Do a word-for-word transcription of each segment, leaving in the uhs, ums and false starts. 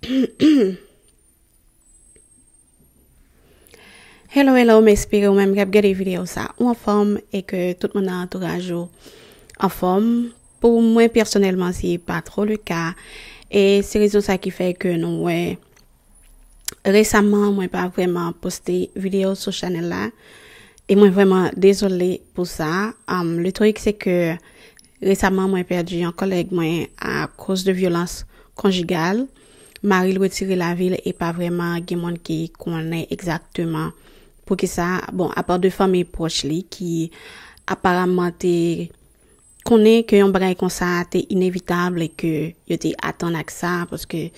Hello, hello, m espere ou menm k ap gade videyo sa ou anfòm e ke tout moun nan antouraj ou anfòm. Pou mwen pèsonèlman, se pa twò le ka. E se rezon sa ki fè ke nou wè resaman mwen pa vrèman poste videyo sou chanèl la. E mwen vrèman dezole pou sa. Um, le truc, c'est que resaman mwen pèdi yon kòlèg mwen akoz de vyolans konjigal. Mari l retire lavi l e pa vrèman gen moun ki konnen egzakteman poukisa. Bon, apa de fanmi pwòch li ki aparamman te konnen ke yon bagay konsa te inevitab e ke yo te atann ak sa, paske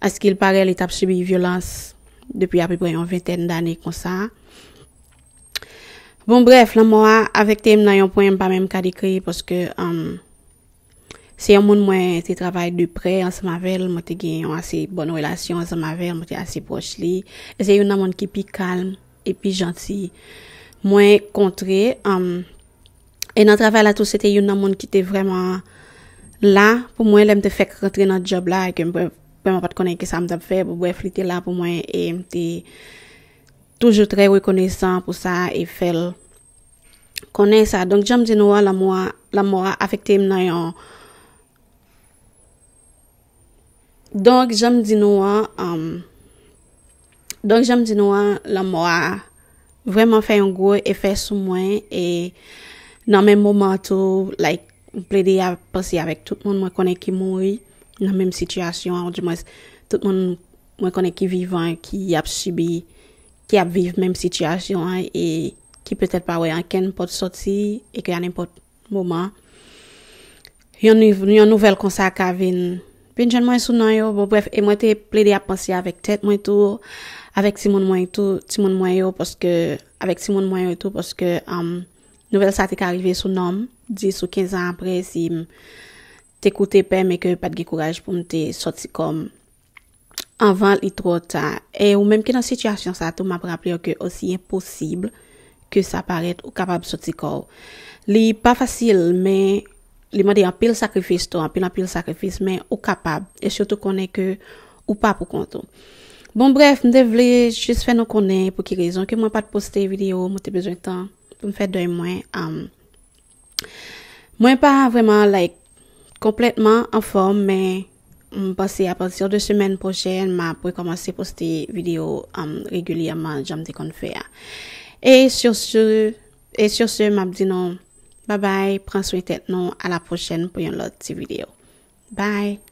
askil pare li t ap sibi vyolans depi apeprè yon ventèn dane konsa. Bon, bref, lanmò a afekte m nan yon pwen m pa menm ka dekri, paske um, se yon moun mwen te travay de prè ansanm avè l, mwen te gen yon ase bòn relasyon ansanm avè l, mwen te ase pwòch li. E se youn nan moun ki pi kalm e pi janti mwen kontre. Um, e nan travay la tou, se te youn nan moun ki te vrèman la pou mwen lè m te fèk rantre nan djòb la, e ke m vrèman pa t konnen ki sa m t ap fè. Bon, bref, li te la pou mwen e m te toujou trè rekonesan pou sa e fè l konnen sa. Donk, jan m di nou an, lanmò a, lanmò a afekte m nan yon... Donk, jan m di nou an, um, donk, jan m di nou an, lanmò a vrèman fè yon gwo efè sou mwen e nan menm moman tou, like, m plede ap panse avèk tout moun mwen konnen ki mouri nan menm sitiyasyon an, ou dimwens tout moun mwen konnen ki vivan, ki ap sibi, ki ap viv menm sitiyasyon an e ki petèt pa wè ankenn pòt sòti e ke a nenpòt moman yon, niv- yon nouvèl konsa ka vin vin jwenn mwen sou non yo. Bon, bref, e mwen te plede ap panse avèk tèt mwen tou, avèk timoun mwen tou, timoun mwen yo, paske avèk timoun mwen yo tou, paske um, nouvèl sa te ka rive sou non m dis ou kenz an apre si m te koute pè m e ke pa t gen kouraj pou m te sòti kò m anvan li twò ta. E ou menm ki nan sitiyasyon sa tou, m ap raple w ke osi enposib ke sa parèt, ou kapab sòti kò w. Li pa fasil, men li mande anpil sakrifis tou, anpil, anpil sakrifis, men ou kapab. E sitou konnen ke ou pa pou kont ou. Bon, bref, m te vle jis fè nou konnen pou ki rezon ke mwen pa t poste videyo, mwen te bezwen tan pou m fè dèy mwen. Um, mwen pa vrèman, like, konplètman anfòm, men m panse apati de semèn pwochèn, m ap rekòmanse poste videyo um, regilyèman, jan m te konn fè a. E sur ce, e sur ce, m ap di nou, babay, pran swen tèt nou, a la pwochèn pou yon lòt ti videyo. Bye!